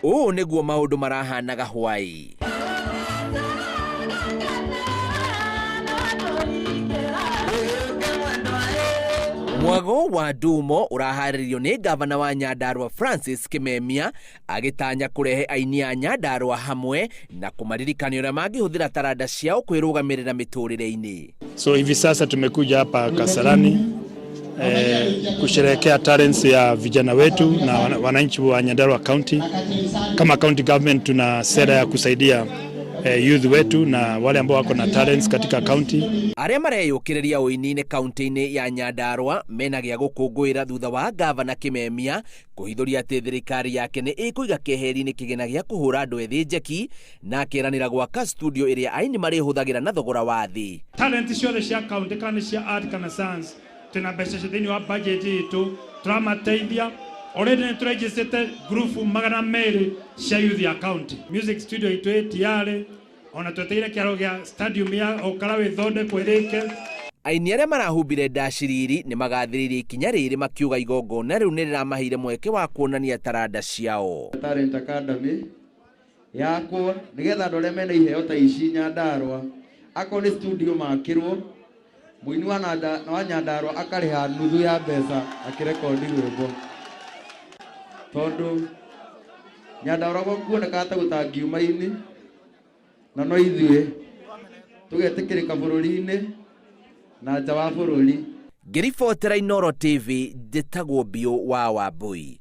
Ũũ nĩguo maũndũ marahanaga hwaĩ. Mwago wa Ndumo ũraharĩrĩrio nĩ ngavana wa Nyandarua Francis Kimemia agĩtanya kũrehe aini a Nyandarua hamwe na kũmaririkania ũrĩa mangĩhũthĩra taranda ciao kwĩrũgamĩrĩra mĩtũrĩre-inĩ. So hivi sasa tumekuja hapa Kasarani kusherehekea talents ya vijana wetu na wananchi wa Nyandarua County. Kama county government tuna sera ya kusaidia youth wetu na wale ambao wako na talents katika county. Arĩa mareyũkĩrĩria ũini-inĩ kaunti-inĩ ya Nyandarua mena gĩa gũkũngũĩra thutha wa ngavana Kimemia kũhithũria atĩ thirikari yake nĩ ĩkũiga keheri-inĩ kĩgĩna gĩa kũhũra andũ ethĩ njeki na akeranĩra gwaka studio ĩrĩa aini marĩhũthagĩra na thogora wa thĩ. Talent ciothe cia county kana nĩ cia art kana science, twĩna mbeca cia thĩinĩ wa budget itũ tũramateithia. Already nĩ tũregistrĩte group 200 cia youth ya county. Music studio itũ ĩ tiarĩ ona tweteire kĩaro gĩa stadium ya Okarawe ĩthondekwo ĩrĩke. Aini arĩa marahumbire ndaciriri nĩ magathĩrĩirie ikinya rĩrĩ makiuga igongona rĩu nĩ rĩramaheire mweke wa kuonania taranda ciao. Talent Academy yakwo nigetha andũ arĩa mena iheo ta ici Nyandarua, akorwo nĩ studio makĩrwo, mũini wa Nyandarua akarĩha nuthu ya mbeca akĩrekondi rwĩmbo, tondũ Nyandarua kuonekaga ta gũtangiuma ini, na no ithuĩ tũgetĩkĩrĩka bũrũri-inĩ na nja wa bũrũri. Ngĩribotera Inooro TV, njĩtagwo Biũ wa Wambui.